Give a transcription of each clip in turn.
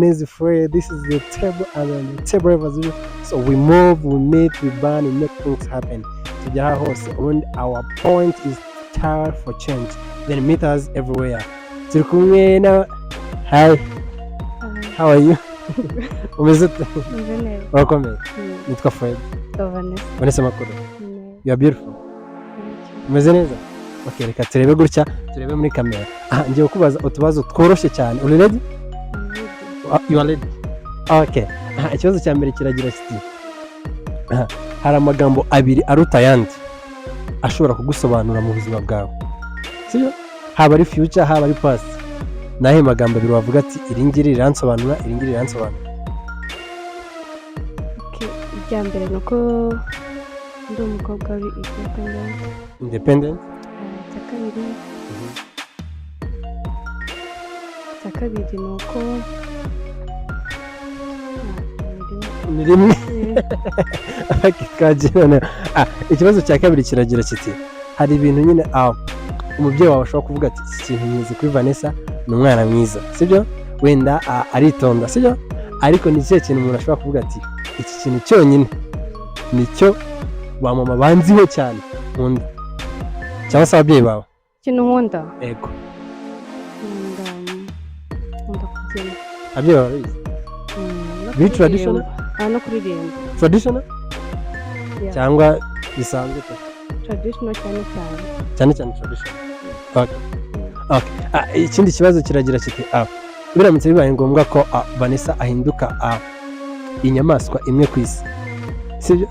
name is Fred. This is the table and on the table as usual. So we move, we meet, we burn, we make things happen. Tujya aha hose ubundi our point is time for change. Then meet us everywhere. Turi kumwe na. Hi, how are you? Umeze ute? Meze neza. Urakomeye? Nitwa Fred. Vanessa. Vanessa, makuru? Neza. You are beautiful. Thank you. Umeze neza? Okay, reka turebe gutya, turebe muri kamera. Aha, ngiye kukubaza utubazo tworoshye cyane. Uri ready? I'm ready. You are ready? Okay. Aha, ikibazo cya mbere kiragira kiti: aha, hari amagambo abiri aruta ayandi ashobora kugusobanura mu buzima bwawe, sibyo? Haba ari future, haba ari past. Ni ayahe magambo abiri wavuga ati: "Iri ngiri riransobanura, iri ngiri riransobanura"? Okay. Irya mbere ni uko ndi umukobwa uri independent. Independent. Icya kabiri ni uko Ni rimwe. Okay, twagiye noneho. Ikibazo cya kabiri kiragira kiti: hari ibintu nyine umubyeyi wawe ashobora kuvuga ati: "Iki kintu nyizi kuri Vanessa, ni umwana mwiza," sibyo? Wenda aritonda, sibyo? Ariko ni ikihe kintu umuntu ashobora kuvuga ati: "Iki kintu cyonyine nicyo ba mama banziho cyane nkunda," cyangwa se ababyeyi bawe? Ikintu nkunda? Ego. Nkunda kubyina. Ababyeyi bawe barabizi? No Biri traditional? kuririmba. No kuririmba. Traditional? Yeah. Cyangwa bisanzwe pe? Traditional cyane cyane. Cyane cyane traditional, okay. Okay. Ikindi kibazo kiragira kiti: biramutse bibaye ngombwa ko Vanessa ahinduka inyamaswa imwe ku isi, sibyo,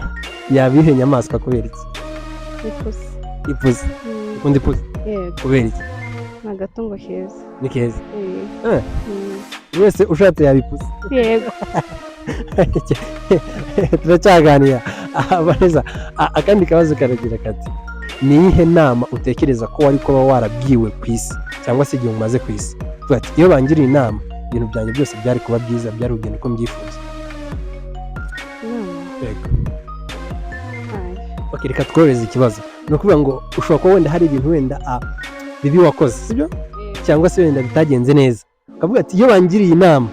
yaba iyihe nyamaswa? Kubera iki? Ipusi. Ipusi? Ukunda ipusi? Yego. Kubera iki? Ni agatungo keza. Ni keza. Eh. Buri wese ushatse yaba ipusi. Yego. Turacyaganira. Vanessa, akandi kabazo karagira kati: ni iyihe nama utekereza ko wari kuba warabwiwe ku isi, cyangwa se igihe umaze ku isi uvuga ati: "Iyo bangiriye inama, ibintu byanjye byose byari kuba byiza, byari kugenda uko mbyifuza"? Inama? Yego. Ayo. Okay, reka tworohereze ikibazo. Ni ukuvuga ngo ushobora kuba wenda hari ibintu wenda bibi wakoze, sibyo, cyangwa se wenda bitagenze neza, ukavuga ati: "Iyo bangiriye inama,"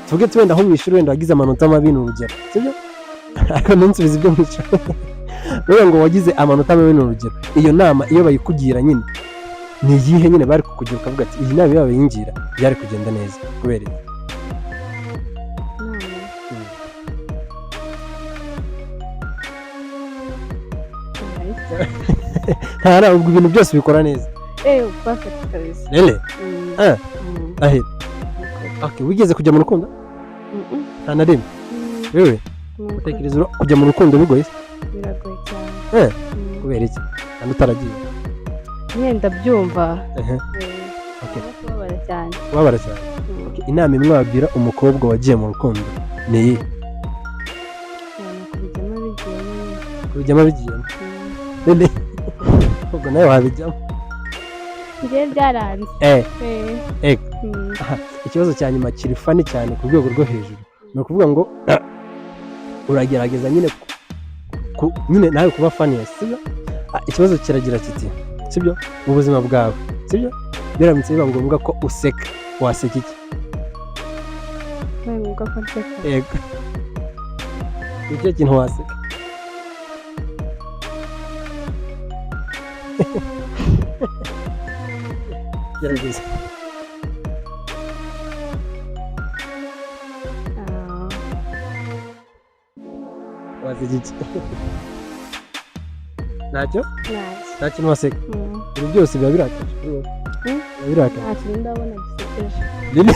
tuvuge ati wenda nko mu ishuri wenda wagize amanota mabi, ni urugero, sibyo? Ariko ntunsubize ibyo mu ishuri. Nuvuga ngo wagize amanota mabi, ni urugero, iyo nama iyo bayikugira nyine, ni iyihe nyine bari kukugira ukavuga ati: "Iyi nama iyo bayingira byari kugenda neza"? Kubera iki? Inama? Ayo. Nta nama, ubwo ibintu byose ubikora neza? Perfect kabisa. Rero ahe. Nukuri. Okay, wigeze kujya mu rukundo? Mm-mm. Nta na rimwe? Wewe? Nukuri. Utekereza kujya mu rukundo bigoye se? Biragoye cyane. Kubera iki kandi utaragiye? Nyine ndabyumva. Okay. No kubabara cyane. Kubabara cyane. Okay, inama imwe wabwira umukobwa wagiye mu rukundo ni iyihe? Ni ukubijyamo bigiyemo nyine. Kubijyamo bigiyemo. None ubwo nawe wabijyamo? Njyewe byaranze. Ikibazo cya nyuma kiri funny cyane ku rwego rwo hejuru. Ni ukuvuga ngo uragerageza nyine nyine nawe kuba funny, sibyo? Ikibazo kiragira kiti, sibyo, mu buzima bwawe, sibyo, biramutse biba ngombwa ko useka, waseka iki? Bibaye ngombwa ko nseka? Yego, ni ikihe kintu waseka? Gerageza. Waseka iki? Ntacyo? Ntacyo. Nta kintu waseka? Ibintu byose biba birakaje kuri wowe? Mm. Biba birakaje? Nta kintu ndabona gisekeje. Lili.